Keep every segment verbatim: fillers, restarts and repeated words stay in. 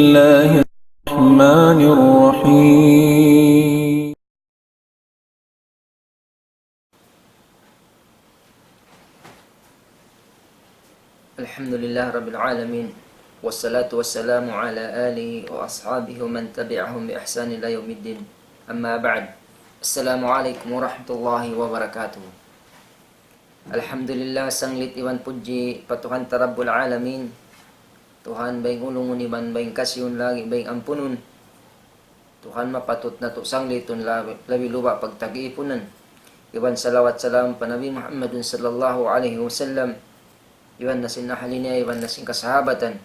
الله الرحمن الرحيم. الحمد لله رب العالمين، والصلاة والسلام على آله وأصحابه ومن تبعهم بإحسان إلى يوم الدين. أما بعد. السلام عليكم ورحمة الله وبركاته. Alhamdulillah, sanglit iban pudji pa Tuhan ta Rabbul Alamin. Tuhan bayng ulungun iban bayng kasihun lagi' bayng ampunun. Tuhan mapatut natu' sanglitun labi, labi luba' pagtagiipunan. Iban salawat salam pa Nabi Muhammadun sallallahu alayhi wasallam. Iban na sin ahli niya, iban na sin kasahabatan.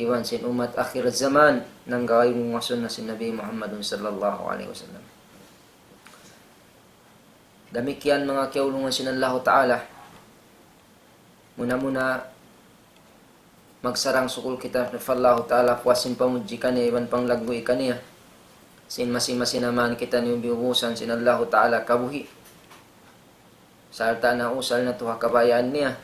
Iban sin ummat akhir zaman, nanggawi mu masun na sin Nabi Muhammadun sallallahu alayhi wasallam. Damikkiyan manga kiyaulungan sin Allahu Ta'ala. Muna-muna, magsarang-sukul kita pa Allahu Ta'ala, puas sin pamudji kaniya, iban panglagguy kaniya. Sin masi-masi na man kitaniyu biyubusan sin Allahu Ta'ala kabuhi'. Sarta' na usal natu' ha kabayaan niya.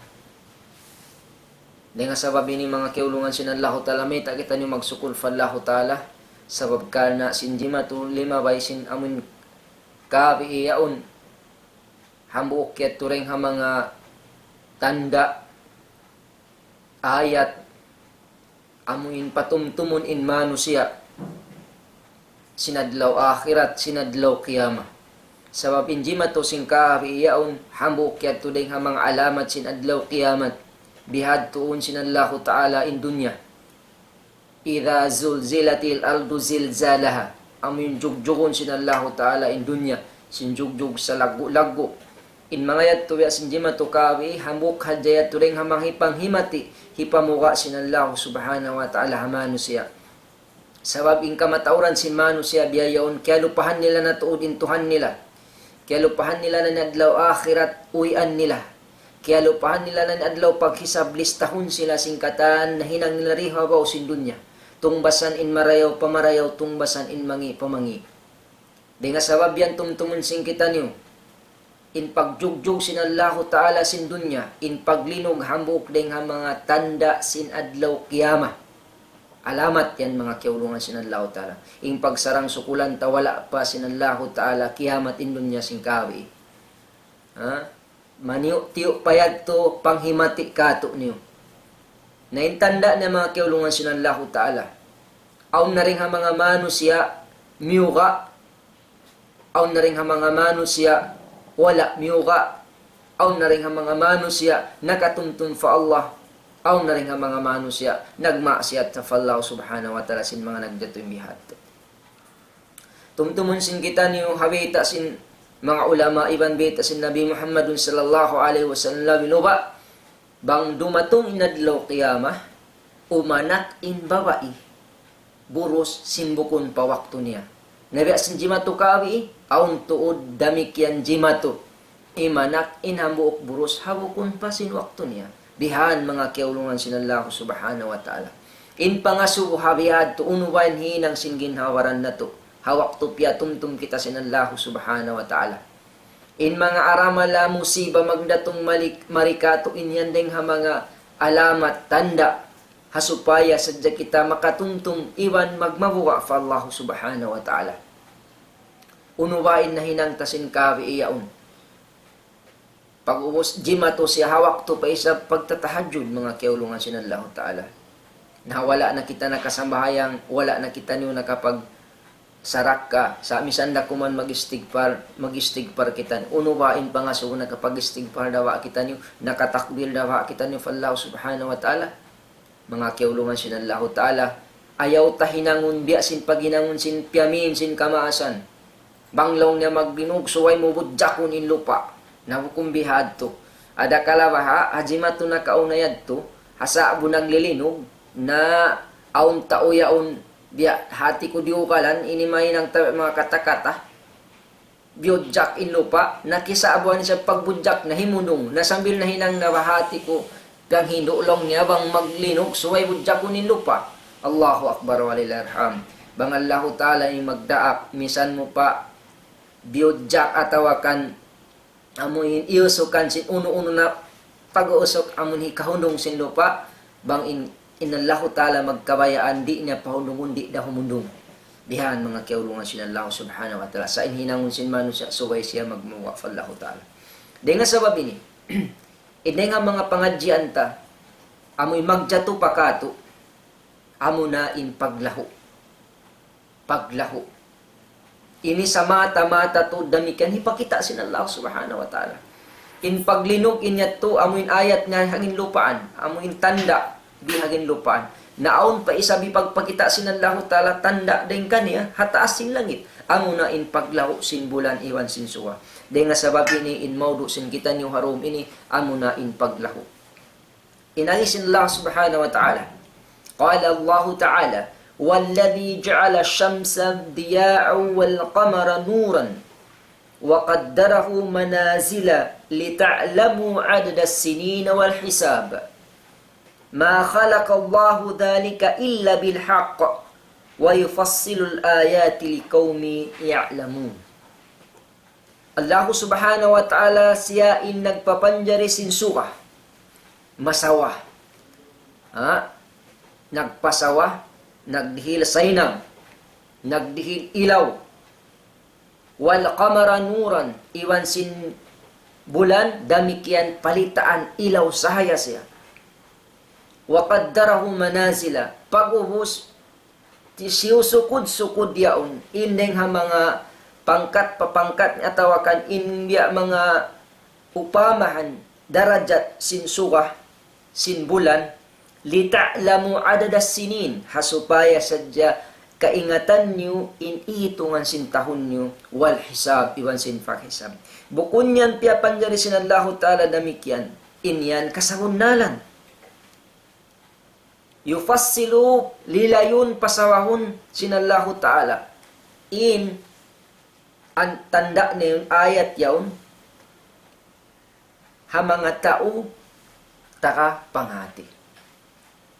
Dayn ha sabab ini manga kiyaulungan sin Allahu Ta'ala, mayta' kitaniyu magsukul pa Allahu Ta'ala. Sabab karna' sin jimatu limabay sin amun kabi yaun. Hambuuk yadtu dayn ha manga tanda', ayat, amu in patumtumun in manusiya' sin adlaw akhirat, sin adlaw qiyamah. Sabab in jimatu sin kabi yaun, hambuuk yadtu dayn ha manga alamat sin adlaw qiyamat. Bihadtuun sin Allahu Ta'ala in dunya. إذا زلزلت الأرض زلزالها. Amu in jugjugun sin Allahu Ta'ala in dunya, sin jugjug salaggu'-laggu'. In manga yadtu biya' sin jimatu kabi, hambuuk hadja yadtu dayn ha manga hipanghimati, hipamuga' sin Allahu Subhanahu wa Ta'ala ha manusiya'. Sabab in kamatauran sin manusiya' biya' yaun, kiyalupahan nila na tuud in Tuhan nila. Kiyalupahan nila na in adlaw akhirat, uwian nila. Kiyalupahan nila na in adlaw paghisab, listahun sila sin katan nahinang nila di ha babaw sin dunya. Tungbasan in marayaw pa marayaw, tungbasan in mangi' pa mangi'. Dayn ha sabab yan tumtumun sin kitaniyu in pagjugjug sin Allahu Ta'ala sin dunya, in paglinug hambuuk dayn ha manga tanda' sin adlaw qiyamah. Alamat yan manga kiyaulungan sin Allahu Ta'ala. In pagsarang-sukulan ta wala' pa sin Allahu Ta'ala, kiyamat in dunya sin kabi. Ha? Maniyu'-tiyu' pa yadtu panghimati katu'niyu. Na in tanda' niya manga kiyaulungan sin Allahu Ta'ala. Awn na dayn ha manga manusiya' miyuga'. Awn na dayn ha manga manusiya' wala' miyuga'. Awn na dayn ha manga manusiya' nakatumtum pa Allah. Awn na dayn ha manga manusiya' nagmaksiyat pa Allah Subhanahu wa Ta'ala sin manga nagjatu in bihadtu. Tumtumun sin kitaniyu ha bayta' sin manga ulama iban bayta' sin Nabi Muhammadun sallallahu alayhi wasallam labi luba', bang dumatung in adlaw qiyamah, umanak in babai, burus sin bukun pa waktu niya. Na biya' sin jimatu kabi, awn tuud damikkiyan jimatu. Imanak in hambuuk burus ha bukun pa sin waktu niya. Bihan manga kiyaulungan sin Allah Subhanahu wa Ta'ala. In pangasubu ha bihadtu unu ba in hinang sin ginhawa-baran natu'. Ha waktu piyatumtum kita sin Allah Subhanahu wa Ta'ala. In manga aramala musiba magdatung malik, mari katu' in yan dayn ha manga alamat tanda'. Ha supaya sadja kita makatumtum iban magmabuga' pa Allah Subhanahu wa Ta'ala. Unu ba in nahinang ta sin kabi yaun. Pag'ubus, jimatu siya ha waktu pa isab pagtatahajjud, manga kiyaulungan sin Allahu Ta'ala. Na wala' na kita nakasambahayang, wala' na kitaniyu nakapagsarakka, sa' misan da kuman mag-istigfar, mag-istigfar kita. Unu ba in pangasubu nakapag-istigfar da ba kitaniyu, nakatakbir da ba kitaniyu pa Allah Subhanahu wa Ta'ala? Manga kiyaulungan sin Allahu Ta'ala, ayaw ta hinangun biya' sin paghinangun sin piyamin sin kamaasan. Bang laung niya maglinug, subay mu budjakun in lupa'. Na bukun bihadtu. Adakala baha', ha jimatu nakauna yadtu, ha sa'bu naglilinug, na awn tau yaun, biya' hati ku diyugalan, ini mahinang ta manga kata-kata. Biyudjak in lupa', na kisa'buan isab pagbudjak na himundung, na sambil nahinang na ba hati ku, piyanghindu' laung niya bang maglinug, subay budjakun in lupa'. Allahu Akbar walillahil hamd. Bang Allahu Ta'ala in magdaak, misan mu pa biyudjak atawa kan amu in iyusukan sin unu-unu na pag-uusuk amun hikahundung sin lupa', bang in In Allahu Ta'ala magkabayaan, di' niya pahundungun, di' da humundung. Bihan manga kiyaulungan sin Allah Subhanahu wa Ta'ala. Sa' in hinangun sin manusiya', subay siya magmuwa' pa Allahu Ta'ala. Dayn ha sabab ini, in dayn ha manga pangadjian ta, amu in magjatu pa katu', amu na in paglahu. Paglahu. Ini sa mata-mata tuud damikkiyan hipakita' sin Allah Subhanahu wa Ta'ala. In paglinug in yadtu, amu in ayat niya ha ginlupaan, amu in tanda' di ha ginlupaan. Na awn pa isab hipagpakita' sin Allahu Ta'ala tanda' dayn kaniya ha taas sin langit. Amu na in paglahu sin bulan iban sin suga. Dayn ha sabab ini in maudu' sin kitaniyu ha dum ini, amu na in paglahu. In agi sin Allah Subhanahu wa Ta'ala. قال الله تعالى: والذي جعل الشمس ضياء والقمر نورا وقدره منازل لتعلموا عدد السنين والحساب ما خلق الله ذلك إلا بالحق ويفصل الآيات لقوم يعلمون. Allahu Subhanahu wa Ta'ala, siya in nagpapanjari sin suga. Masawa. Ha? Nagpasawa, nagdihil saynag, nagdihil ilaw. والقمر نورا, iban sin bulan, damikkiyan palitaan ilaw sahaya siya. وقدره منازل, pag'ubus, ti-, siyusukud-sukud yaun, in dayn ha manga pangkat pa pangkat atawa kan in biya' manga upamahan darajat sin suga, sin bulan, لتعلموا عدد السنين, ha supaya sadja kaingatan niyu in itungan sin tahun niyu, والحساب, iban sin paghisab. Bukun yan piyapanjari sin Allahu Ta'ala damikkiyan, in yan kasabunnalan. يفصل, lilayun, pasawahun sin Allahu Ta'ala. In, an, tanda' niya yaun, ayat yaun, ha manga tau taga panghati.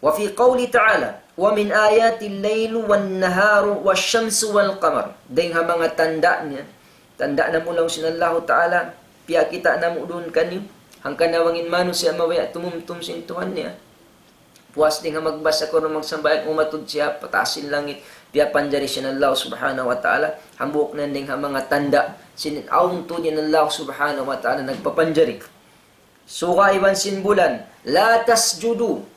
وفي قوله تعالى: ومن آياته الليل والنهار والشمس والقمر. Dayn ha manga tanda' niya, tanda' namu' laung sin Allahu Ta'ala, piyakita' namu' duun kaniyu, hangkan na bang in manusiya' mabaya' tumumtum sin Tuhan niya. Puas dayn ha magbasa Qur'an, magsambahayang, umatud siya pa taas sin langit, piyapanjari sin Allah Subhanahu wa Ta'ala, hambuuk na dayn ha manga tanda', sin awn tuud in Allah Subhanahu wa Ta'ala nagpapanjari. Suga iban sin bulan, لا تسجدوا.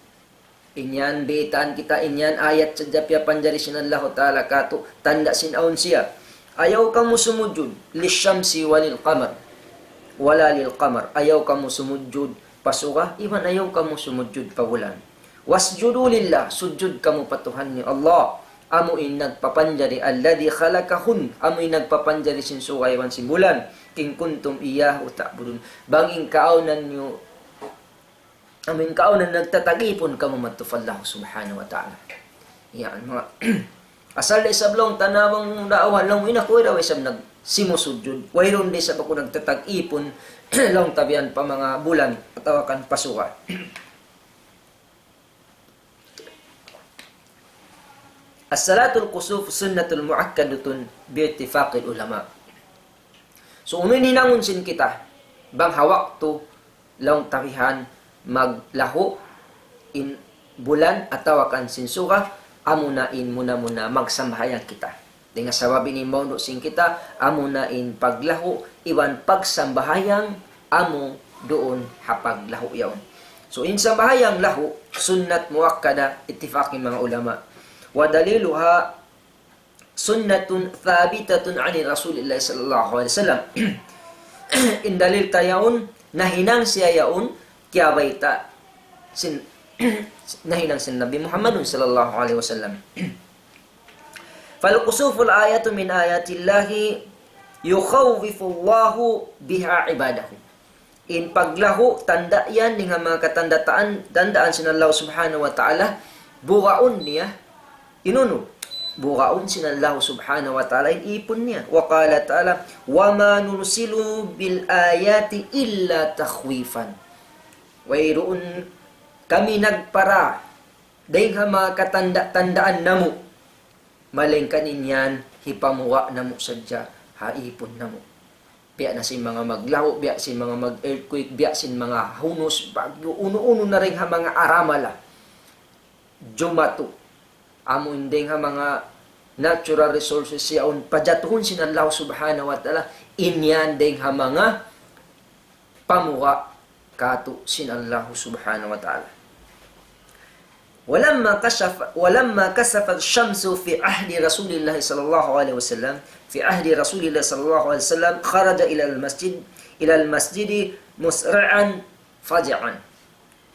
In yan, baytaan kita, in yan, ayat sadja piyapanjari sin Allah Ta'ala katu', tanda' sin awn siya. Ayaw kamu sumujud, للشمس وللقمر، ولا للقمر. Ayaw kamu sumujud pa suga, iban ayaw kamu sumujud pa bulan. واسجدوا لله, sujud kamu pa Tuhan niyu Allah. Amu in nagpapanjari, الذي خلقهن, amu in nagpapanjari sin suga iban sin bulan. إن كنتم إياه تعبدون. Bang in kaawnan niyu, amu in kaawnan nagtatag-ipun kamu madtu pa Allah Subhanahu wa Ta'ala. Yan, manga, asal da isab laung ta na bang daawa, laung, in aku way da isab nagsimusujud. Wayruun da isab aku nagtatag-ipun, laung ta biyan pa manga bulan, atawa kan pa suga. الصلاة الكسوف سنة مؤكدة باتفاق العلماء. So, unu in hinangun sin kita, bang ha waktu laung ta bihan maglahu in bulan atawa kan sin suga, amuna in muna-muna magsambahayang kita. Dayn ha sabab ini in maudu' sin kita, amuna in paglahu iban pagsambahayang amu duun ha paglahu yaun. So, in sambahayang lahu, sunnat muakkada, ittifaq in manga ulama. ودليلها سنة ثابتة عن رسول الله صلى الله عليه وسلم. In dalil ta yaun, nahinang siya yaun, kiyabayta' sin, nahinang sin Nabi Muhammadun sallallahu alayhi wasallam. فالكسوف الآية من آيات الله يخوف الله بها عباده. In paglahu, tanda' yan, dayn ha manga katandataan, tandaan sin Allah Subhanahu wa Ta'ala, bugaun niya, in unu, bugaun sin Allah Subhanahu wa Ta'ala, in ipun niya. وقال تعالى: وما نرسل بالآيات إلا تخويفا. Wayruun kami nagpara, dayn ha manga katanda-tandaan namu', malaingkan in yan, hipamuga' namu' sadja ha ipun namu'. Biya' na sin manga maglahu, biya' sin manga mag-earthquake, biya' sin manga hunus, bagyu, unu-unu na dayn ha manga aramala. jumatu. Amu in dayng ha manga natural resources yaun pajatuhun sin Allah subhanahu wa ta'ala, in yan dayng ha manga pamuga katu' sin Allah subhanahu wa ta'ala. ولما كشف ولما كسفت الشمس في عهد رسول الله صلى الله عليه وسلم في عهد رسول الله صلى الله عليه وسلم خرج إلى المسجد إلى المسجد مسرعا فزعا.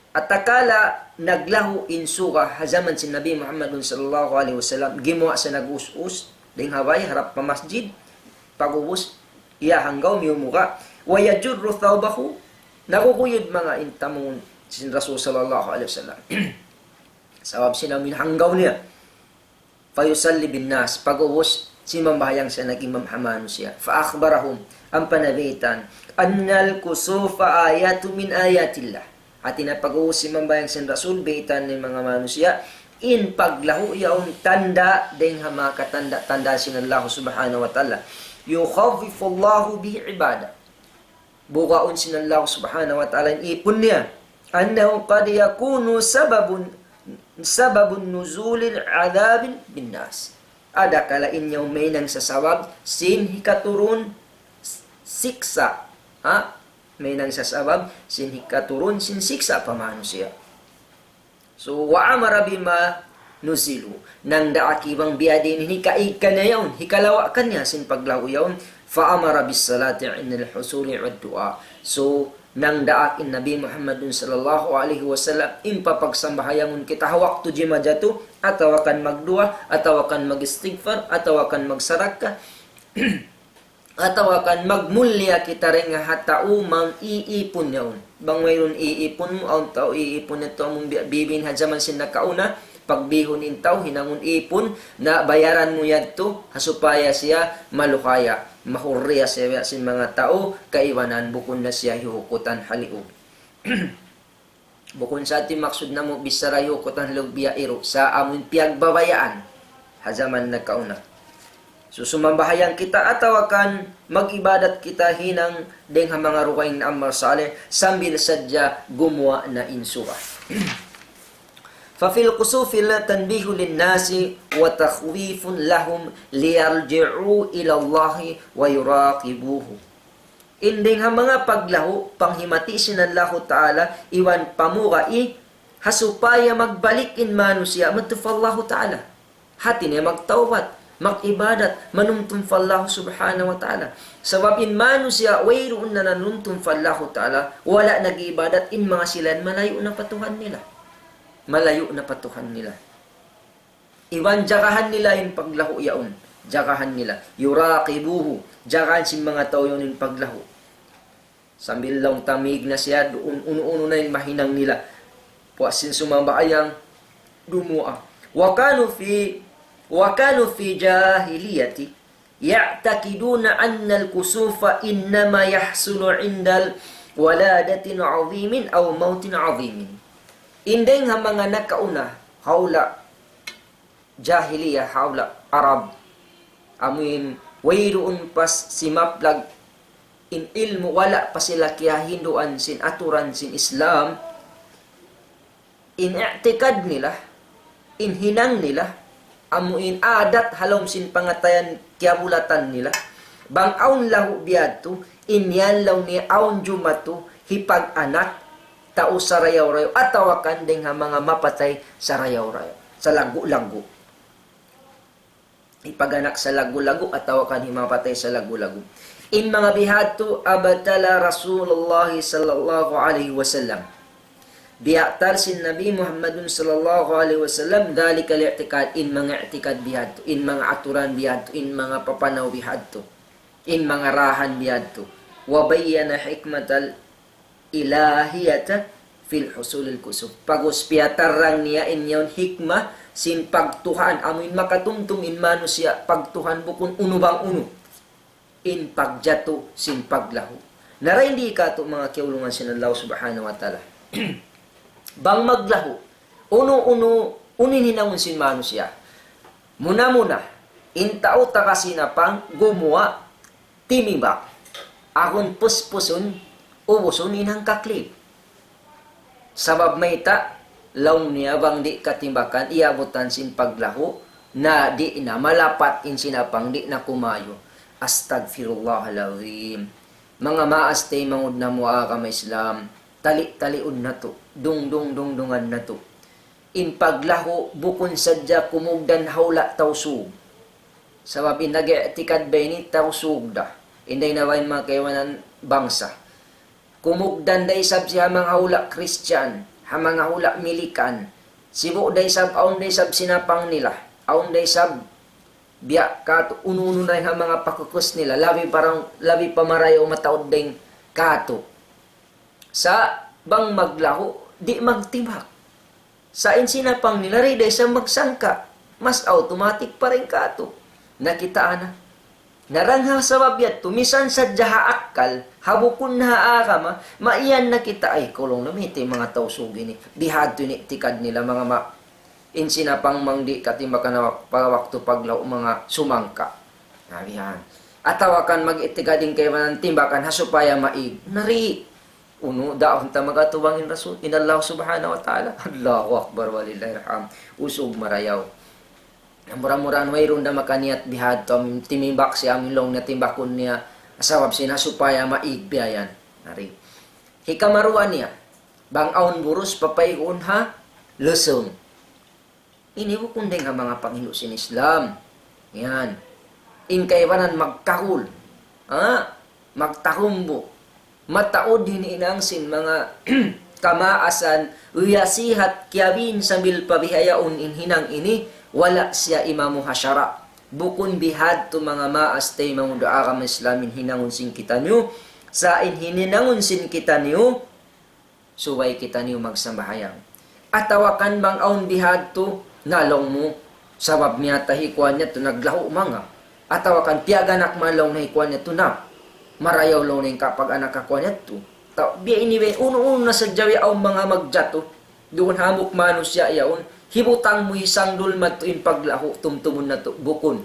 Atakala naglahu in suga ha jaman sin Nabi Muhammadun sallallahu alayhi wasallam, gimuwa' siya nag-us-us, dayng ha bay, harap pa masjid, pag'ubus, iya hanggaw miyumuga, ويجر ثوبه, naguguyud manga in tamun sin Rasul sallallahu alayhi wasallam. Sabab sin amu in hanggaw niya. فيصلي بالناس, pag'ubus, simambahayang siya nag-imam ha manusiya'. فأخبرهم, ampa niya baytaan, أن الكسوف آية من آيات الله. Hati niya pag'ubus simambahayang sin Rasul, baytaan niya manga manusiya', in paglahu yaun tanda' dayng ha manga katanda'-tanda' sin Allah subhanahu wa ta'ala. يخوف الله به عباده. Bugaun sin Allah subhanahu wa ta'ala in īpun niya. أنه قد يكون سبب سبب نزول عذاب بالناس. Adakala in yaun mahinang sabab sin hikaturun siksa'. Ha? Mahinang sabab sin hikaturun sin siksa' pa manusiya'. So, وأمر بما نزلوا. Nangdaak iban biyadiin in hikaig kaniya yaun, hikalawa' kaniya sin paglahu yaun. فأمر بالصلاة عند الحصول والدعاء. So, nangdaak in Nabi Muhammadun sallallahu alayhi wasallam, in papagsambahayangun kita ha waktu jimajatu, atawa kan magduwaa, atawa kan mag-istighfar, atawa kan magsarakka. Atawa kan magmulliya kita dayng ha tau mang iipun yaun. Bang wayruun iipun mu, awn tau iipun yadtu amun bi-, bibin ha jaman sin nakauna, pagbihun in tau, hinangun ipun, na bayaran mu yadtu, ha supaya siya maluhaya, mahurriya siya sin manga tau, kaibanan bukun na siya hihukutan ha liug. Bukun sa ti maksud namu' bichara yukutan lugbiya iru sa amun piyagbabayaan ha jaman nakauna. So, sumambahayang kita atawa kan mag-ibadat kita hinang dayng ha manga dugaing na amal salih sambil sadja gumuwa' na in suga. ففي الكسوف تنبيه للناس وتخويف لهم ليرجعوا إلى الله ويراقبوه. In dayng ha manga paglahu, panghimati sin Allahu Ta'ala, iban pamuga i, ha supaya magbalik in manusiya' madtu pa Allahu Ta'ala. Hati niya magtawbat, mag-ibadat, manumtum pa Allahu Subhanahu wa Ta'ala. Sabab in manusiya' wayruun na nanumtum pa Allahu Ta'ala, wala' nag-ibadat, in manga sila yan malayu' na pa Tuhan nila. Malayu' na pa Tuhan nila. Iban jagahan nila in paglahu yaun. Jagahan nila. يراقبوه. Jagahan sin manga tau yaun in paglahu. Sambil laung ta mig na siya, duun unu-unu na in mahinang nila. Puas sin sumambahayang, dumuwaa. وكانوا في وكانوا في جاهلية يعتقدون أن الكسوف إنما يحصل عند ولادة عظيم أو موت عظيم. In dayng ha manga nakauna, hawla jahiliya, hawla Arab. Amuin wayruun pa simaplag in ilmu', wala' pa sila kiyahinduan sin aturan sin Islam. In i'tikad nila, in hinang nila, amu in adat ha lawm sin pangatayan kiyabulatan nila. Bang awn lahu biyadtu, in yan laung niya awn jumatu, hipag-anak, tau sarayaw-rayaw, atawa kan dayng ha manga mapatay sarayaw-rayaw, salaggu'-laggu'. Hipag-anak salaggu'-laggu' atawa kan himapatay salaggu'-laggu'. In manga bihadtu أبطل رسول الله صلى الله عليه وسلم. Biyatal sin Nabi Muhammadun sallallahu alayhi wasallam ذلك الاعتقاد, in manga i'tikad bihadtu, in manga aturan bihadtu, in manga papanaw bihadtu, in manga rahan bihadtu. وبين حكمة الإلهية في حصول الكسوف. Pag'ubus piyatarrang niya in yaun hikmah sin pagtuhan, amuin makatumtum in manusiya' pagtuhan bukun unu bang unu. In pagjatu sin paglahu. Na dayn di katu' manga kiyaulungan sin Allah Subhanahu wa Ta'ala. Bang maglahu, unu-unu, unu in hinangun sin manusiya'. Muna-muna, in tau taga Sinapang gumuwa', timibak. Agun puspusun, ubusun in hangkaklig. Sabab mayta', Laung niya bang di' katimbakan, iyabutan sin paglahu, na di' na malapat in sinapang, di' na kumayu. Astagfirullahalazim. Manga maas taymanghud namu' agama Islam, tali-taliun natu', dungdung-dungdungan natu'. In paglahu bukun sadja kumugdan ha hula' Tausug. Sabab in nag-i'tikad ba ini Tausug da. Inday na ba in manga kaibanan bangsa. Kumugdan da isab siya ha manga hula' Christian, ha manga hula' Milikan. Sibu' da isab, awn da isab sinapang nila. Awn da isab biya' katu' unu-unu na ha manga pakukus nila. Labi parang, labi pa marayaw mataud dayn katu'. Sa' bang maglahu, di' magtibak. Sa' in sinapang nila ri da isab magsangka'. Mas automatic pa dayn katu'. Nakitaa na. Na dayn ha sabab yadtu, misan sadja ha akkal, ha bukun na ha agama, maiyan na kita, ay, kulung na miti manga Tausug ini. Bihadtu in i'tikad nila manga ma-, in sinapang bang di' katimbakan ha wak-, pa waktu paglahu manga sumangka'. Na bihan. Atawa kan mag-i'tikad in kaibanan timbakan ha supaya maig. Na ri. Unu, daun ta magatubang in Rasul, in Allah Subhanahu wa Ta'ala. Allahu Akbar, walillahil hamd. Usug marayaw. Na mura-murahan wayruun da makaniyat bihadtu, am, timimbak siya, amu in laung niya timbakun niya, sabab sin ha supaya maig biya' yan. Na ri. Hikamaruwa niya, bang awn burus papayguun ha lusung. Ini bukun dayn ha manga panghindu' sin Islam. Yan. In kaibanan magkahul. Ha? Magtahumbu. Mataud in hinang sin manga kamaasan, wiyasihat, kiyabin sambil pa bihaun in hinang ini, wala' siya imamu ha sara'. Bukun bihadtu manga maas taymanghud agama Islam in hinangun sin kitaniyu, sa' in hinangun sin kitaniyu, subay kitaniyu magsambahayang. Atawa kan bang awn bihadtu, na laung mu, sabab miyatay hi kuwan yadtu naglahu manga. Atawa kan piyag-anak man laung niya hi kuwan yadtu na. Marayaw laung niya in kapag-anak ha kuwan yadtu. Ta-, biya' ini biya' unu-unu na sadja biya' awn manga magjatu. Duun hambuuk manusiya' yaun. Hibutang mu isang dul madtu in paglahu, tumtumun natu', bukun.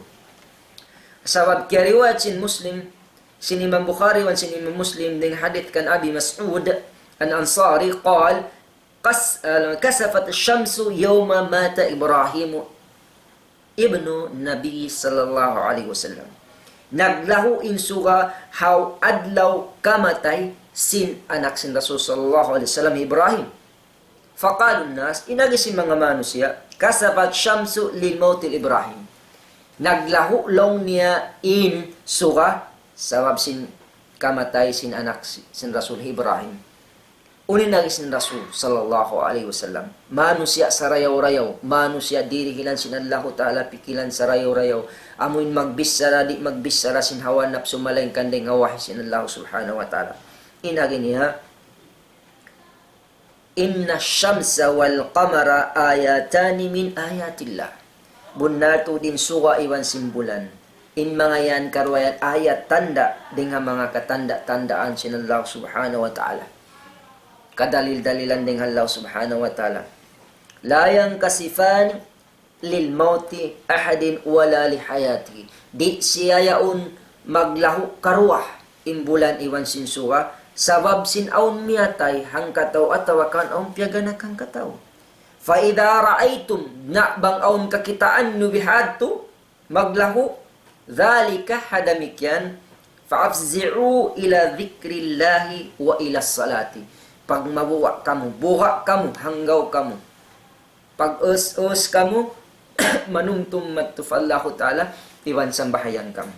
Sabab kiyariwayat sin Muslim, sin Imam Bukhari iban sin Imam Muslim dayn ha hadith kan Abi Mas'ud Al-Ansari, قال: كس-، آه، كسفت الشمس يوم مات إبراهيم ابن النبي صلى الله عليه وسلم. Naglahu in suga ha adlaw kamatay sin anak sin Rasul sallallahu alayhi wasallam, Ibrahim. فقال الناس, in agi sin manga manusiya', كسفت الشمس لموت إبراهيم. Naglahu laung niya in suga, sabab sin kamatay sin anak si-, sin Rasul Ibrahim. Unu in agi sin Rasul sallallahu alayhi wasallam. Manusiya' sarayaw-rayaw, manusiya' dirihilan sin Allahu Ta'ala pikilan sarayaw-rayaw. Amu in magbichara, di' magbichara sin hawa napsu malaingkan dayn ha wahi sin Allahu Subhanahu wa Ta'ala. In agi niya, إن الشمس والقمر آيتان من آيات الله. Bunnal tuud in suga iban sin bulan. In manga yan karuwa yan ayat tanda' dayn ha manga katanda'-tandaan sin Allah Subhanahu wa Ta'ala. Kadalil-dalilan dayn ha Allah Subhanahu wa Ta'ala. لا ينكسفان لموت أحد ولا لحياته. Di' siya yaun maglahu karuwa in bulan iban sin suga, sabab sin awn miyatay hangkatau atawa kan awn piyag-anak hangkatau. فإذا رأيتم, na bang awn kakitaan niyu bihadtu, maglahu, ذلك, ha damikkiyan, فأفزعوا إلى ذكر الله وإلى الصلاة. Pagmabuga' kamu, buga' kamu, hanggaw kamu. Pag-us-us kamu, manumtum madtu pa Allahu Ta'ala, iban sambahayang kamu.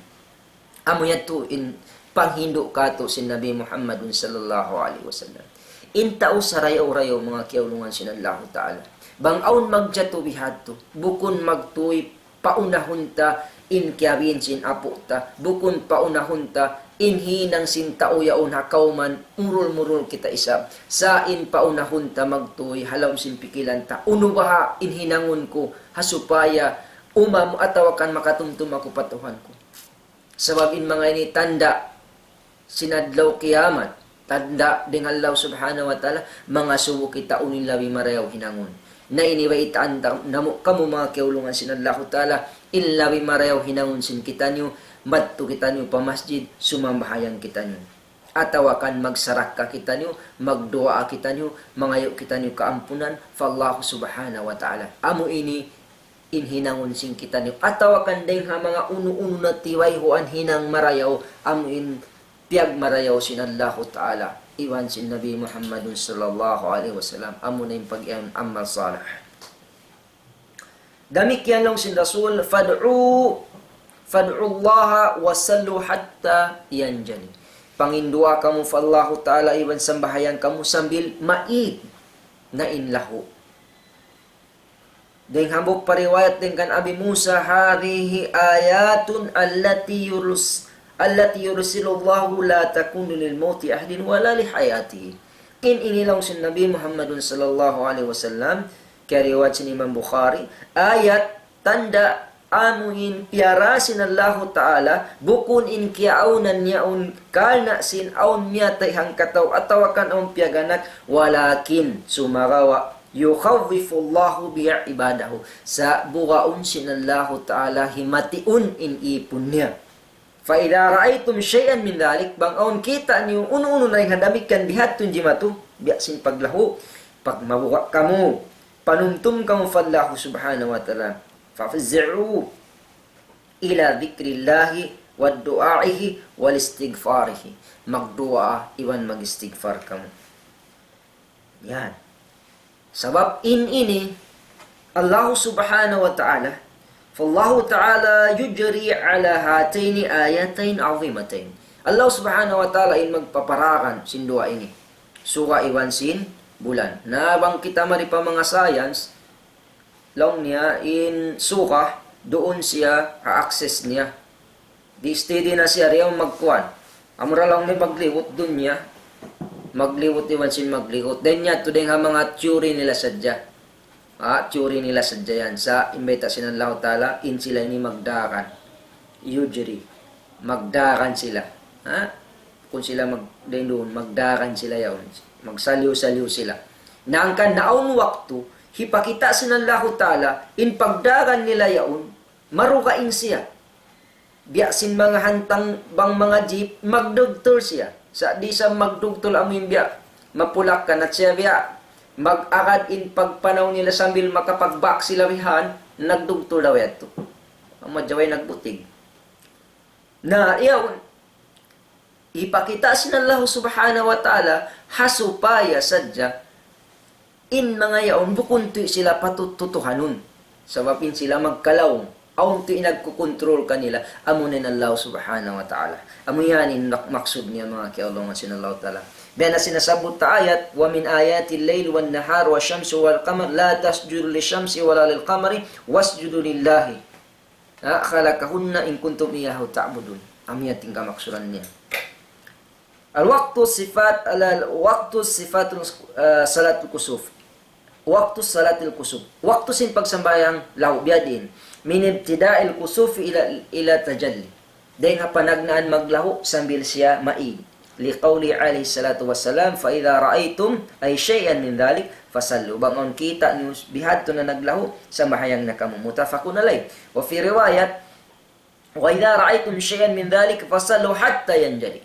Amu yadtu in panghindu' katu' sin Nabi Muhammadun sallallahu alayhi wasallam. In tau sarayaw-rayaw manga kiyaulungan sin Allahu Ta'ala. Bang awn magjatu bihadtu, bukun magtuy paunahun ta in kiyabin sin apu' ta, bukun paunahun ta in hinang sin tau yaun ha kawman, murul-murul kita isab. Sa' in paunahun ta magtuy ha lawm sin pikilan ta. Unu baha' in hinangun ku, ha supaya umam atawa kan makatumtum aku pa Tuhan ku. Sabab in manga ini tanda' sin adlaw kiyamat, tanda' dayn ha Allah Subhanahu wa Ta'ala, mangasubu kita unu in labi marayaw hinangun. Na ini baytaan ta-, namu' kamu manga kiyaulungan sin Allahu Ta'ala, in labi marayaw hinangun sin kitaniyu, madtu kitaniyu pa masjid, sumambahayang kitaniyu. Atawa kan magsarakka kitaniyu, magduwaa kitaniyu, mangayu' kitaniyu kaampunan pa Allah Subhanahu wa Ta'ala. Amu ini in hinangun sin kitaniyu. Atawa kan dayng ha manga unu-unu na tiwayhuan hinang marayaw, amu in piyagmarayaw sin Allahu Ta'ala iban sin Nabi Muhammadun sallallahu alayhi wasallam. Amu na in pag-iyanun amal salih. Damikkiyan laung sin Rasul, فادعوا، فادعوا الله وصلوا حتى ينجلي. Panginduwaa kamu pa Allahu Ta'ala iban sambahayang kamu sambil maig na in lahu. Dayng hambuuk pa riwayat dayng kan Abi Musa, هذه آيات التي يرس-، التي يرسل الله لا تكون لموت أحد ولا لحياته. In ini laung sin Nabi Muhammadun sallallahu alayhi wasallam, kiyariwayat sin Imam Bukhari, ayat tanda' amu in piyara sin Allahu Ta'ala, bukun in kiyaawnan niya yaun karna' sin awn miyatay hangkatau atawa kan awn piyag-anak, ولكن, sumagawa', يخوف الله بها عباده. Sa' bugaun sin Allahu Ta'ala himatiun in ipun niya. فإذا رأيتم شيئا من ذلك, bang awn kita' niyu unu-unu na in ha damikkiyan bihadtu jimatu, biya' sin paglahu, pagmabuga' kamu, panumtum kamu pa Allahu Subhanahu wa Ta'ala. فافزعوا إلى ذكر الله ودعائه والاستغفاره. Magduwaa iban mag-istighfar kamu. Yan. Sabab in ini, Allah Subhanahu wa Ta'ala, فالله تعالى يجري على هاتين آيتين عظيمتين. Allah Subhanahu wa Ta'ala in magpaparagan sin duwa ini. Suga iban sin bulan. Na bang kita mari pa manga science, laung niya in suga, duun siya ha axis niya. Di' steady na siya, di' magkuan. Amura laung niya magliwut dunya. Magliwut iban sin magliwut. Dayn niya, tudeng ha manga theory nila sadja. Ah, theory nila sadja yan. Sa' in bayta' sin Allahu Ta'ala, in sila ini magdagan. Yujri. Magdagan sila. Ha? Kung sila mag-, dayn duun, magdagan sila yaun. Magsaliw-saliw sila. Na hangkan na awn waktu, hipakita' sin Allahu Ta'ala, in pagdagan nila yaun, marugaing siya. Biya' sin manga hantang bang manga jeep, magdugtul siya. Sa' di' sa magdugtul amu in biya' mapulak kanat siya biya' mag-agad in pagpanaw nila sambil makapag-back sila bihan, nagdugtul daw yadtu. Amu jaway nagbutig. Na, iyaun, hipakita' sin Allah Subhanahu wa Ta'ala, ha supaya sadja, in manga yaun bukun tuud sila patut tutuhanun. Sabab in sila magkalaung. Awn tuud in nagkukontrol kanila, amuna in Allah Subhanahu wa Ta'ala. Amu yan in mak-, maksud niya manga kiyaulungan sin Allah Ta'ala. Biya' na sin nasabbut ta ayat, ومن آياته الليل والنهار والشمس والقمر لا تسجدوا للشمس ولا للقمر واسجدوا لله Ha, خلقهن إن كنتم إياه تعبدون. Amu yan in kamaksuran niya. الوقت صفات، الوقت صفات، ah, صلاة الكسوف. Waktu salatil kusuf. Waktu sin pagsambahayang lahu, biya' diin. من ابتداء الكسوف إلى، إلى التجلي. Dayn ha panagnaan maglahu sambil siya maig. لقوله عليه الصلاة والسلام، فإذا رأيتم، أي، شيئا من ذلك، فصلوا. Bang awn kita' niyu bihadtu na naglahu, sambahayang na kamu. متفق عليه. وفي رواية، وإذا رأيتم شيئا من ذلك، فصلوا حتى ينجلي.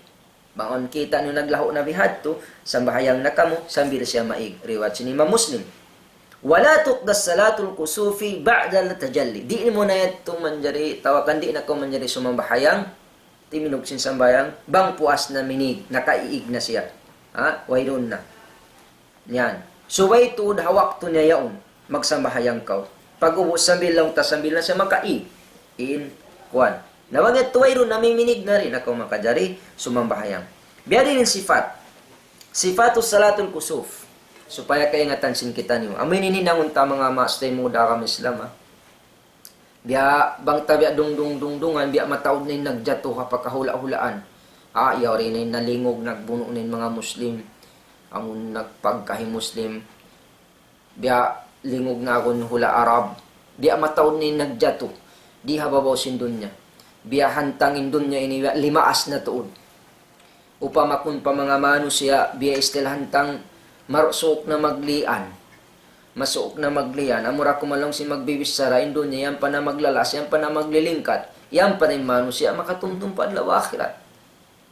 Bang awn kita' niyu naglahu na bihadtu, sambahayang na kamu, sambil siya maig. Riwayat sin Imam Muslim. ولا تقضى صلاة الكسوف بعد التجلي. Di' mu na yadtu manjari, tawakan di' na kaw manjari sumambahayang, timindug sin sambahayang, bang puas na minig, nakaiig na siya. Ha? Wayruun na. Yan. Subay tuud ha waktu niya yaun, magsambahayang kaw. Pag-ubus sambil laung ta sambil na siya makaig. In, kuwan. Na bang yadtu wayruun, namiminig na, di' na kaw makajari sumambahayang. Biya' diin in sifat. Sifatu salatul kusuf. Supaya kaingatan sin kitaniyu. Amu ini in hinangun ta manga maas taymanghud ha agama Islam, ha. Biya' bang ta biya' dungdung-dungdungan, biya' mataud na in nagjatu ha pagkahula'-hulaan. Ah, yari na in nalingug, nagbunu' na in manga Muslim. Amun nagpagkahi Muslim. Biya' lingug na agun hula' Arab. Biya' mataud na in nagjatu. Di ha babaw sin dunya. Biya' hantang in dunya ini, biya' limaas na tuud. Upama kun pa manga manusiya', biya' istil hantang mar-, suuk na maglian. Masuuk na maglian. Amura kuman laung sin magbibichara, in dunya, yan pa na maglalas, yan pa na maglilingkat. Yan pa na in manusiya', makatumtum pa adlaw akhirat.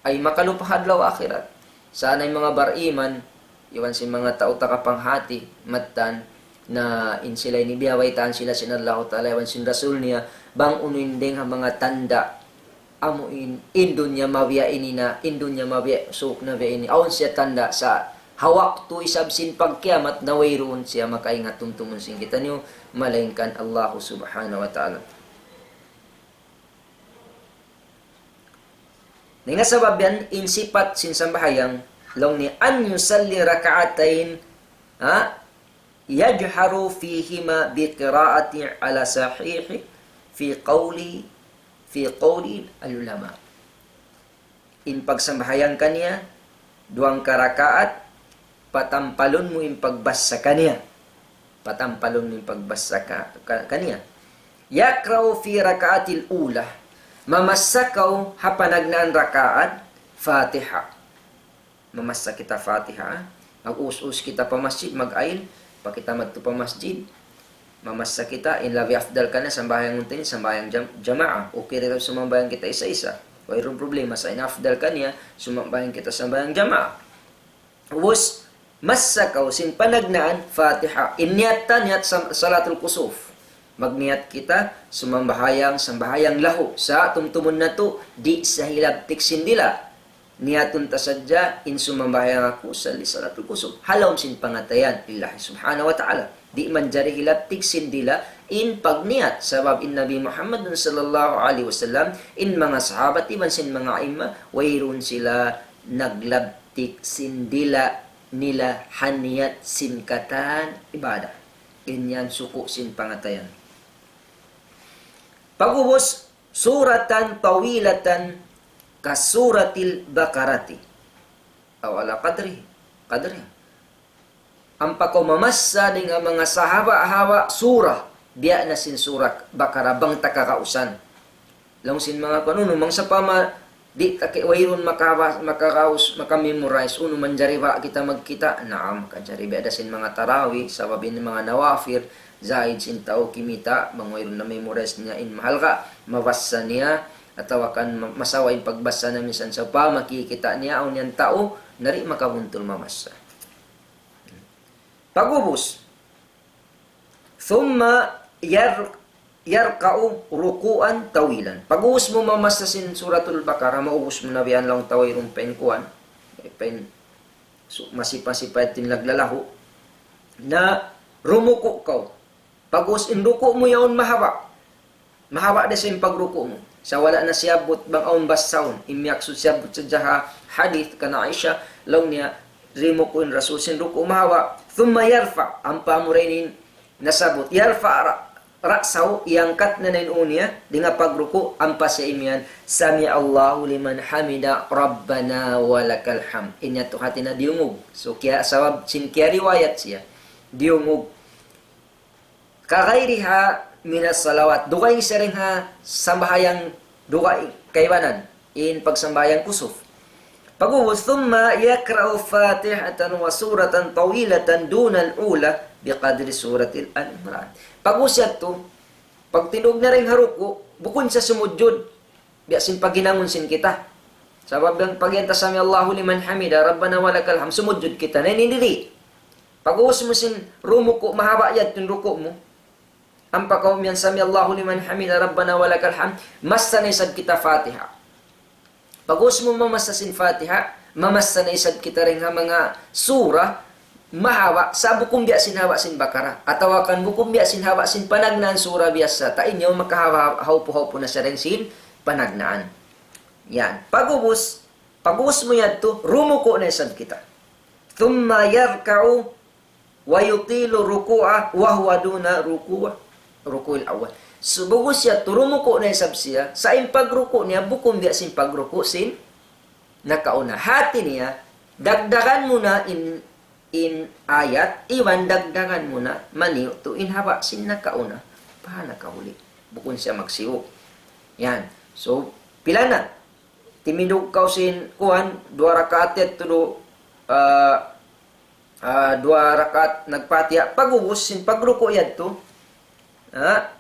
ay makalupa ha adlaw akhirat. Sa' in manga bariman, iban sin manga tau taga panghati, mattan, na in sila ini biyabaytaan sila sin Allahu Ta'ala, iban sin Rasul niya, bang unu in dayng ha manga tanda', amu in, in dunya mabiya' ini na, in dunya mabiya' suuk na biya' ini, awn siya tanda' sa' ha waktu isab sin pagkiyamat na wayruun siya makaingat tumtumun sin kitaniyu, malaingkan Allahu Subhanahu wa Ta'ala. Dayn ha sabab yan, in sipat sin sambahayang, laung niya, أن يصلي ركعتين, ha? يجهر فيهما بالقراءة على الصحيح في قول، في قول العلماء. In pagsambahayang kaniya, duwangka rakaat, patampalun mu in pagbassa kaniya. Patampalun mu in pagbassa ka, ka, kaniya. يقرأ في الركعة الأولى. Mamassa kaw ha panagnaan rakaat Fatiha. Mamassa kita Fatiha. Mag-us-us kita pa masjid, mag-ayl, pa kita madtu pa masjid. Mamassa kita, in labi afdal kaniya, sambahayang unta ini, sambahayang jam-, jamaa. Okay ra sumambahayang kita isa-isa. Wayruun problema sa' in afdal kaniya, sumambahayang kita sambahayang jamaa. Ubus, massa kaw sin panagnaan Fatiha. In niyat ta, niyat sam-, salatul kusuf. Magniyat kita, sumambahayang, sambahayang lahu. Sa' tumtumun natu', di' sa hilabtik sin dila'. Niyatun ta sadja, in sumambahayang aku, salli salatul kusuf. Ha lawm sin pangatayan, lillahi subhanahu wa ta'ala. Di' manjari hilabtik sin dila', in pagniyat. Sabab in Nabi Muhammad sallallahu alayhi wasallam, in manga sahabat, iban sin manga imma, wayruun sila naglabtik sin dila' nila ha niyat sin katan ibadat. In yan suku' sin pangatayan. Pag'ubus, سورة طويلة كسورة البقرة أو على قدره، قدرها. Ampa kaw mamassa dayn ha manga sahaba'-haba' surah, biya' na sin surah Baqarah bang ta kakausan. Laung sin manga kuwan, unu, bang sawpama di' ta ki-, wayruun makaba-, makakaus, makamemorize, unu, manjari ba kita magkita'? Naam, makajari biya' da sin manga tarawih, sabab in manga nawafil, zaid sin tau kimita', bang wayruun na-memorize niya in mahalga', mabassa niya, atawa kan ma-, masawa in pagbassa na minsan sawpama kikita' niya, awn yan tau, na di' makabuntul mamassa. Pag'ubus, ثم ير-، يركع ركوعا طويلا. Pag'ubus mu mamassa sin Suratul Baqarah, maubus mu na biya' yan laung ta wayruun pa in kuwan, pa in su-, masipa-sipa in laglalahu, na rumuku' kaw. Pag'ubus in ruku' mu yaun mahaba'. Mahaba' da sin pagruku' mu. Sa' wala' na siyabbut bang awn bassahun. In miyaksud siyabbut sadja ha hadith kan Aisha, laung niya, rimuku' in Rasul sin ruku' mahaba'. ثم يرفع, ampa amura ini nasabbut. يرفع ر-، رأسه, iyangkat na in ū niya, dayn ha pagruku', ampa siya imiyan, سمع الله لمن حمده ربنا ولك الحمد. In yadtu hāti niya diyungug. So, kiya-, sabab sin kiyariwayat siya, diyungug. كغيرها من الصلوات. Dugaing siya dayn ha sambahayang dugaing kaibanan. In pagsambahayang kusuf. Pag'ubus, ثم يقرأ فاتحة وسورة طويلة دون الأولى بقدر سورة آل عمران. Pag'ubus yadtu, pagtindug na dayn ha ruku', bukun siya sumujud. Biya' sin paghinangun sin kita. Sabab bang pag-iyan ta سمع الله لمن حمده ربنا ولك الحمد, sumujud kita. Na ini diri. Pag'ubus mu sin rumuku', mahaba' yadtu in ruku' mu. Ampa kaw miyan سمع الله لمن حمده ربنا ولك الحمد, massa na isab kita Fatiha. Pag'ubus mu mamassa sin Fatiha, mamassa na isab kita dayn ha manga surah, mahaba', sa' bukun biya' sin haba' sin Baqarah. Atawa kan bukun biya' sin haba' sin panagnaan surah biyasa. Ta' in yaun makahaba', haupu-haupu na siya dayn sin panagnaan. Yan. Pag'ubus, pag'ubus mu yadtu, rumuku' na isab kita. ثم يركع ويطيل الركوع وهو دون ركوع، ركوع الأول. So, pag'ubus yadtu, rumuku' na isab siya, sa' in pagruku' niya, bukun biya' sin pagruku' sin nakauna. Hāti niya, dagdagan mu na in, in ayat, iban dagdagan mu na maniyu' tuud in haba' sin nakauna pa nakahuli. Bukun siya magsiyu'. Yan. So, pila na? Timindug kaw sin kuwan, duwa rakaat yadtu du, ah, ah, duwa rakaat nagpatiha. Pag'ubus sin pagruku' yadtu, ha?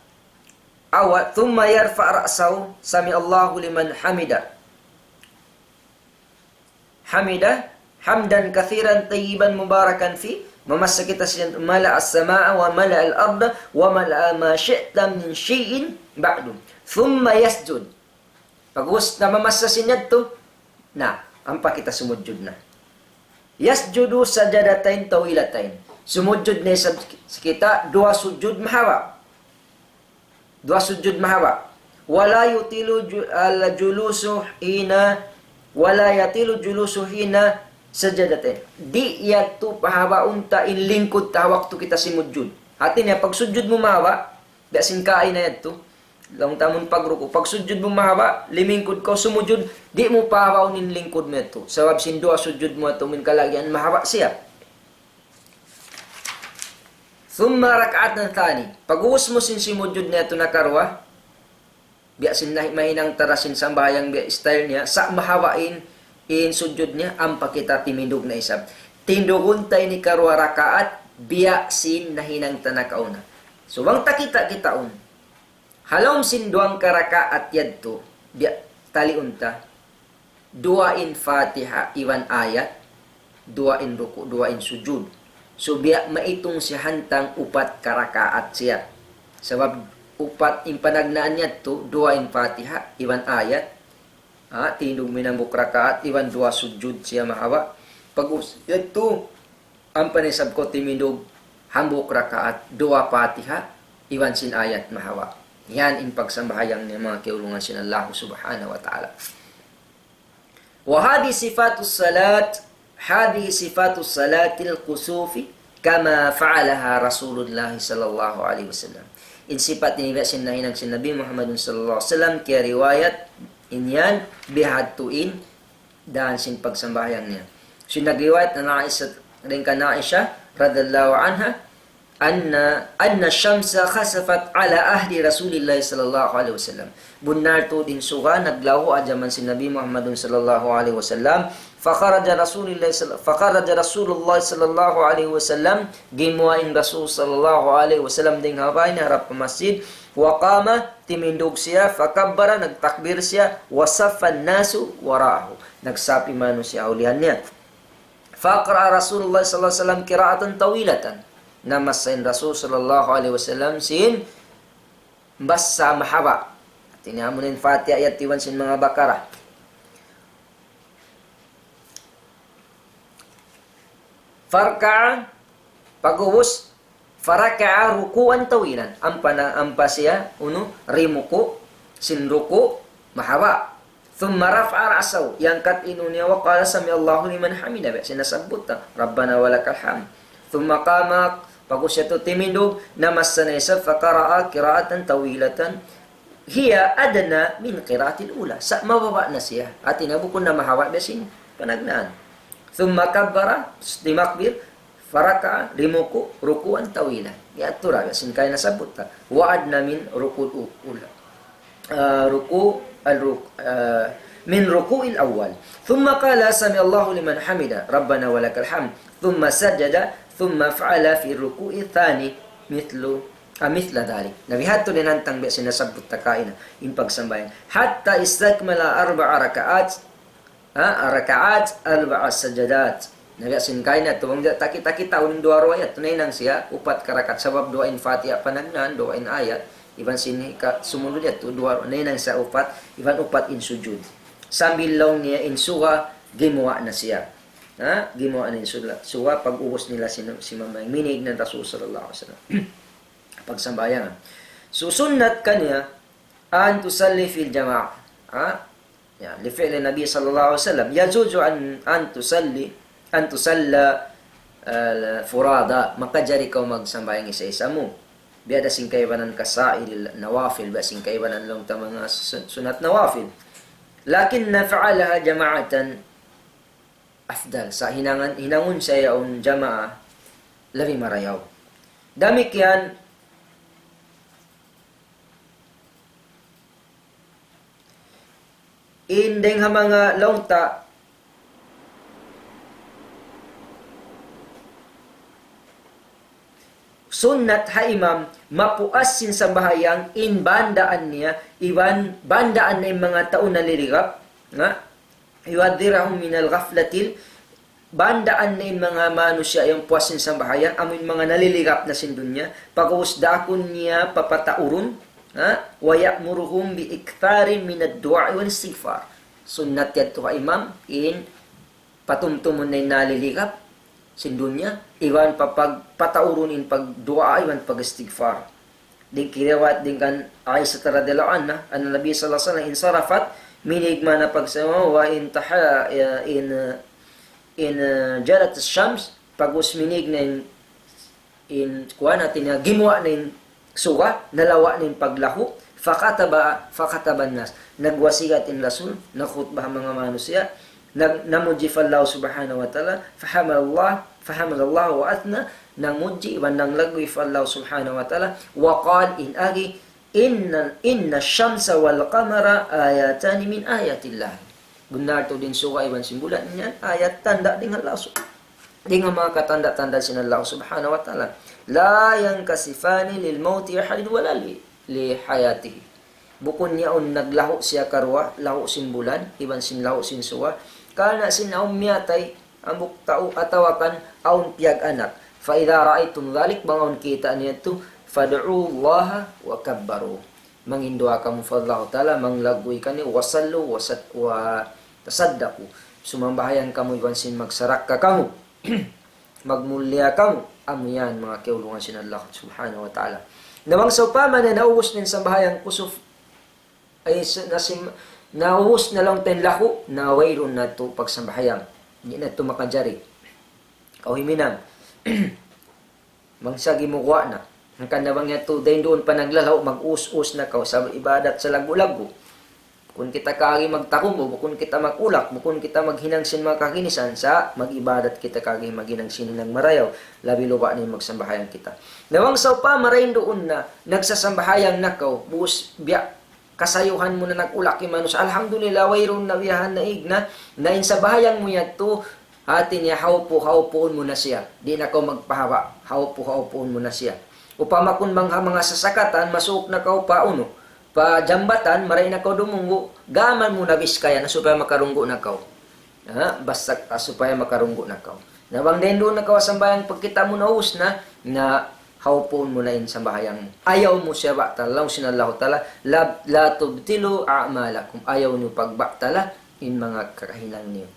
Awa, ثم يرفع رأسه سمع الله لمن حمده. حمده حمدا كثيرا طيبا مباركا فيه, mamassa kita sin ملأ السماء وملأ الأرض وملأ ما شئت من شيء بعد. ثم يسجد. Pag'ubus na mamassa sin yadtu, na, ampa kita sumujud na. يسجد سجدتين طويلتين. Sumujud na isab kita duwa sujud mahaba'. Duwa sujud mahaba'. ولا يطيل الج-, الجلوس حين، ولا يطيل الجلوس حين سجدتين. Di' yadtu pahabaun ta in lingkud ta waktu kita simujud. Hati niya, pagsujud mu mahaba', biya' sin kaina yadtu. Laung ta amun pagruku', pagsujud mu mahaba', limingkud kaw sumujud, di' mu pahabaun in lingkud mu yadtu. Sabab sin duwa sujud mu yadtu, amun kalagihan mahaba' siya. ثم ركعة ثانية. Pag'ubus mu sin simujud niya yadtu nakaruwa, biya' sin nahi-, mahinang ta da sin sambahayang biya' style niya, sa' mahaba' in, in sujud niya, ampa kita timindug na isab. Tindugun ta in hikaruwa rakaat, biya' sin nahinang ta nakauna. So, bang ta kita-kitaun. Ha lawm sin duwang ka rakaat yadtu, biya' taliun ta, duwa in Fatiha iban ayat, duwa in ruku', duwa in sujud. So, biya' maitung siya hantang upat ka rakaat siya. Sabab upat in panagnaan niya yadtu, duwa in Fatiha iban ayat, ha, timindug mu in hambuuk rakaat, iban duwa sujud siya mahaba'. Pag'ubus yadtu, ampa na isab kaw timindug hambuuk rakaat, duwa Fatiha, iban sin ayat mahaba'. Yan in pagsambahayang niya, manga kiyaulungan sin Allah Subhanahu wa Ta'ala. وهذه صفات الصلاة، هذه صفات صلاة الكسوف كما فعلها رسول الله صلى الله عليه وسلم. In sipat ini biya' sin nahinang sin Nabi Muhammad sallallahu alayhi wasallam, kiyariwayat in yan, bihadtu in daan sin pagsambahayang niya. Sin nagriwayat na Aisha, dayn kan Aisha radhiyallahu anha, أن، أن الشمس خسفت على عهد رسول الله صلى الله عليه وسلم. Bunnal tuud in suga naglahu ha jaman sin Nabi Muhammadun sallallahu alayhi wasallam. فخرج رسول الله صلى، فخرج رسول الله صلى الله عليه وسلم, gimuwa' in Rasul sallallahu alayhi wasallam dayn ha bāy niya harap pa masjid. وقام, timindug siya, فكبر, nagtakbir siya, وصف الناس وراءه, nagsap in mānusiya' ha ulihan niya. فقرأ رسول الله صلى الله عليه وسلم قراءة طويلة. Namassa in Rasul sallallahu alayhi wasallam sin massa mahaba'. Hati niya amu in Fatiha, ayat iban sin manga Baqarah. فركع, pag'ubus, فركع ركوعا طويلا. Ampa na, ampa siya, unu, rimuku', sin ruku', mahaba'. ثم رفع رأسه, iyangkat in ū niya, وقال سمع الله لمن حمده, biya' sin nasabbut ta, ربنا ولك الحمد. ثم قام, pag'ubus yadtu timindug, namassa na isab, فقرأ قراءة طويلة هي أدنى من قراءة الأولى. Sa' mababa' na siya. Hati niya bukun na mahaba' biya' sin panagnaan. ثم كبر, timakbir, فركع, rimuku', ركوعا طويلا. Yadtu ra, biya' sin kaina nasabbut ta. وأدنى من ركوع الأولى. آه، ركوع، الرك-، آه، من ركوع الأول. ثم قال سمع الله لمن حمده، ربنا ولك الحمد. ثم سجد، ثم فعل في الركوع الثاني مثل، آه، مثل ذلك. Na bihadtu da in hantang biya' sin nasabbut ta kaina, in pagsambahayang. حتى استكمل أربع ركعات، ha, ركعات أربع سجدات. Na biya' sin kaina yadtu, bang di' ta kita-kitaun in duwa ruwa yadtu, nahinang siya upat ka rakaat, sabab duwa in Fatiha panagnaan, duwa in ayat, iban sin hika-, sumunu' yadtu, duwa ruwa, nahinang siya upat, iban upat in sujud. Sambil laung niya in suga, gimuwa' na siya. Ha? Gimuwa' na in suga, suga pag'ubus nila sin, sin manga minīg na Rasul sallallahu alayhi wasallam. Pagsambahayang. So, sunnat kaniya, أن تصلي في الجماعة. Ha? Ya, لفعل النبي صلى الله عليه وسلم. يجوز أن، أن تصلي، أن تصلى، ah, فرادى. Makajari kaw magsambahayang isa-isa mu. Biya' da sin kaibanan كسائر النوافل, biya' sin kaibanan laung ta manga sun-, sunnat nawafil. لكن فعلها جماعة أفضل. Sa' hinangan, hinangun sa yaun jamaa, labi marayaw. Damikkiyan, in dayng ha manga laung ta, sunnat ha imam, mapuas sin sambahayang in bandaan niya, iban bandaan niya in manga tau nalirigap, nga, يحذرهم من الغفلة, bandaan na in manga manusiya' yan puas sin sambahayang, amu in manga naliligap na sin dunya, pag'ubus daakun niya papataurun, ha? ويأمرهم بالإكثار من الدعاء والاستغفار. Sunnat yadtu ha imam, in patumtumun na in naliligap sin dunya, iban pa-, pag-, pataurun in pagduwaa, iban pag-istighfar. Dayn kiriwayat dayn kan Aisha radhiyallahu anha, أن النبي صلى الله عليه وسلم انصرفت, minīg na pagsayu, وإن تح-, in, in, uh, جلت الشمس, pag'ubus minīg na in, in, kuwan, hati niya, gimuwa' na in suga, nalawa' na in paglahu, فخطب، فخطب الناس. Nagwasiat in Rasul, nagkhutba ha manga manusiya', nag-, namudji pa Allah subhanahu wa ta'ala, فحمد الله، فحمد الله وأثنى, namudji iban nanglagguy pa Allah subhanahu wa ta'ala, وقال, in agi, إن، إن الشمس والقمر آيتان من آيات الله. Bunnal tuud in suga iban sin bulan yan, ayat tanda' dayn ha Allah sub-, dayn ha manga katanda-tanda sin Allah subhanahu wa ta'ala. لا ينكسفان للموت أحد ولا ل-، لحياته. Bukun yaun naglahu siya karuwa, lahu sin bulan, iban sin lahu sin suga. Karna' sin awn miyatay, hambuuk tau atawa kan awn piyag-anak. فإذا رأيتم ذلك, bang awn kita' niyu yadtu, فادعوا الله وكبروا. Manginduwaa kamu pa Allah Ta'ala, manglagguy kaniyu, وصلوا وصد-، وتصدقوا. Sumambahayang kamu iban sin magsarakka kamu. Magmulliya kamu. Amu yan, manga kiyaulungan sin Allah Subhanahu wa Ta'ala. Na bang sawpama na naubus na in sambahayang kusuf, ay, sa-, nasim-, naubus na laung ta in lahu, na wayruun na tuud pagsambahayang. Di' na tuud makajari. Kaw himinang. Bang sa gimuguwa' na. Hangkan na bang yadtu dayn duun pa naglalau, mag-us-us na kaw sa ibadat sa laggu'-laggu'. Bukun kita kaagi magtakumbu, bukun kita mag-ulak, bukun kita maghinang sin manga kaginisan, sa mag-ibadat kita kaagi maghinang sin hinang marayaw, labi luba' na in magsambahayang kita. Na bang sawpama dayn duun na, nagsasambahayang na kaw, bus biya' kasayuhan mu na nag-ulak in manusiya'. Alhamdulillah, wayruun na biyahan na igna, na in sambahayang mu yadtu, hati niya hawpu-, hawpuun mu na siya. Di' na kaw magpahaba', hawpu-, hawpuun mu na siya. Upama kun bang ha manga sasakatan, masuuk na kaw pa unu, pa jambatan, maray na kaw dumunggu', gaman mu na biskayan, supaya makarunggu' na kaw. Ha? Basta, ah, supaya makarunggu' na kaw. Na bang dayn duun na kaw sambahayang pagkita' mu naubus na, na hawpuun mu na in sambahayang mu. Ayaw mu siya batal, laung sin Allahu Ta'ala, لا، لا تبطلوا أعمالكم. Ayaw niyu pagbatala in manga kakahinang niyu.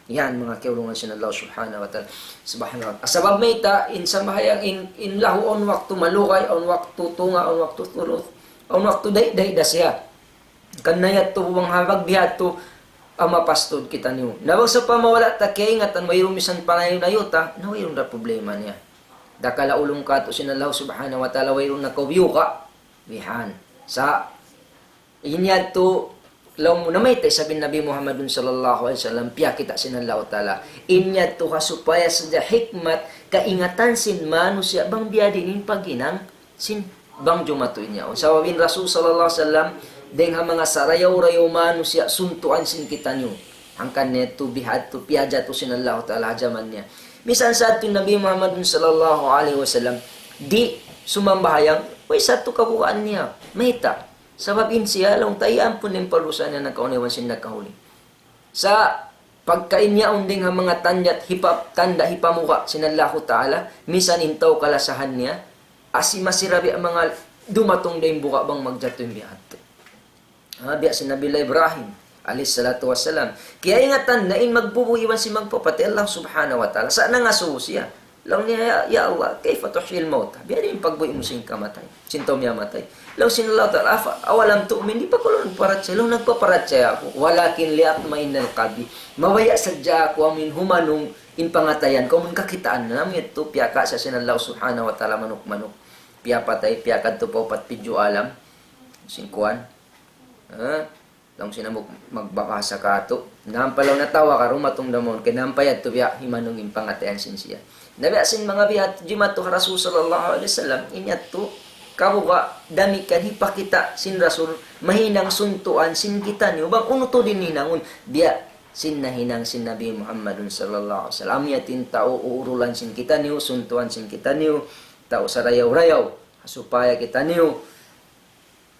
Yan, manga kiyaulungan sin Allah Subhanahu wa Ta'ala. Subhanallah. Sabab mayta', in sambahayang, in, in lahu awn waktu malugay, awn waktu tunga', awn waktu thuluth, awn waktu day-day da siya. Karna' yadtu bang ha pagbiya' yadtu, ah, mapastud kitaniyu. Na bang sawpama wala' ta kiyaingatan, wayruun misan panayu-nayu ta, na wayruun da problema niya. Dakala' ulung katu' sin Allah Subhanahu wa Ta'ala, wayruun na kaw biyuka'. Bihan. Sa', in yadtu, laung mu na mayta' isab in Nabi Muhammadun sallallahu alayhi wasallam, piyakita' sin Allah Ta'ala. In yadtu ha supaya sadja hikmat, kaingatan sin manusiya' bang biyadiin in paghinang sin bang jumatu in yaun. Sabab in Rasul sallallahu alayhi wasallam, dayn ha manga sarayaw-rayaw manusiya' suntuan sin kitaniyu. Hangkan niya tu bihadtu piyajatu sin Allahu Ta'ala ha jaman niya. Misan sa yadtu Nabi Muhammadun sallallahu alayhi wasallam, di' sumambahayang, way sa yadtu kabugaan niya. Mayta'? Sabab in siya, laung ta, iyampun in padusa niya nakauna iban sin nakahuli. Sa' pagka in yaun dayn ha manga tanda' hipa-, tanda' hipamuka' sin Allahu Ta'ala, misan in tau kalasahan niya, asi masira biya' manga dumatung da in buga' bang magjatu in biya' hadtu. Ha, biya' sin Nabi Allah Ibrahim, alayhi salatu wassalam. Kiyaingatan na in magbubuhi' iban sin magpapatay Allah Subhanahu wa Ta'ala. Sa' nangasubu siya. Laung niya, "Ya, ya Allah, كيف تحيي الموتى?" Biya' diin in pagbuhi' mu sin kamatay, sin tau miyatay. Laung sin Allah Ta'ala, "أف-، أولم تؤمن؟" Di' pa kaw laung nagparachaya? Laung, "Nagpaparachaya aku. ولكن ليطمئن قلبي." Mabaya' sadja aku amun humanung in pangatayan ku, amun kakitaan na namu' yadtu, piyaka sa sin Allah Subhanahu wa Ta'ala manuk-manuk. Piyapatay, piyakadtu pa upat pidju' alam. Sin kuwan. Ha? Laung sin hambuuk magbahasa katu'. Nampa laung natawa ka dumatung da mawn, kay nampa yadtu biya' himanung in pangatayan sin siya. Na biya' sin manga biya' jimatu ha Rasul sallallahu alayhi wasallam, in yadtu, kabuga', damikkiyan hipakita' sin Rasul, mahinang suntuan sin kitaniyu, bang unu tuud in hinangun, biya' sin nahinang sin Nabi Muhammadun sallallahu alayhi wasallam. Amu yadtu in tau uurulan sin kitaniyu, suntuan sin kitaniyu, tau sarayaw-rayaw, supaya kitaniyu,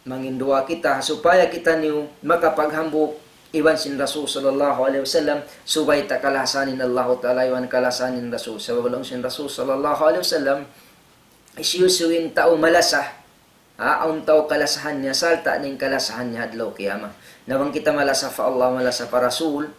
manginduwaa kita, supaya kitaniyu makapaghambuuk iban sin Rasul sallallahu alayhi wasallam, subay ta kalasahan in Allahu Ta'ala iban kalasahan in Rasul. Sabab laung sin Rasul sallallahu alayhi wasallam, hisiyu-siyu in tau malasa, ha, awn tau kalasahan niya, sarta' in kalasahan niya ha adlaw kiyamat. Na bang kita malasa pa Allah, malasa pa Rasul,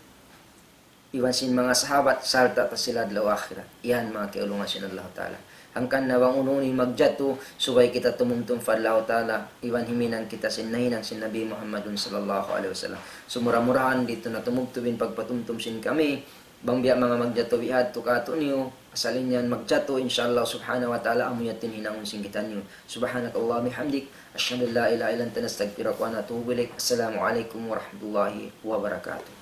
iban sin manga sahabat, sarta' ta sila adlaw akhirat. Yan manga kiyaulungan sin Allahu Ta'ala. Hangkan na bang unu-unu in magjatu, subay kita tumumtum pa Allahu Ta'ala, iban huminang kita sin nahinang sin Nabi Muhammadun sallallahu alayhi wasallam. Sumura-murahan didtu na tumubtub in pagpatumtum sin kami, bang biya' manga magjatu bihadtu kātu'niyu, asal in yan magjatu, insya Allah subhanahu wa ta'ala, amu yadtu in hinangun sin kitaniyu. سبحانك اللهم وبحمدك، أشهد أن لا إله إلا أنت، نستغفرك ونتوب إليك. السلام عليكم ورحمة الله وبركاته.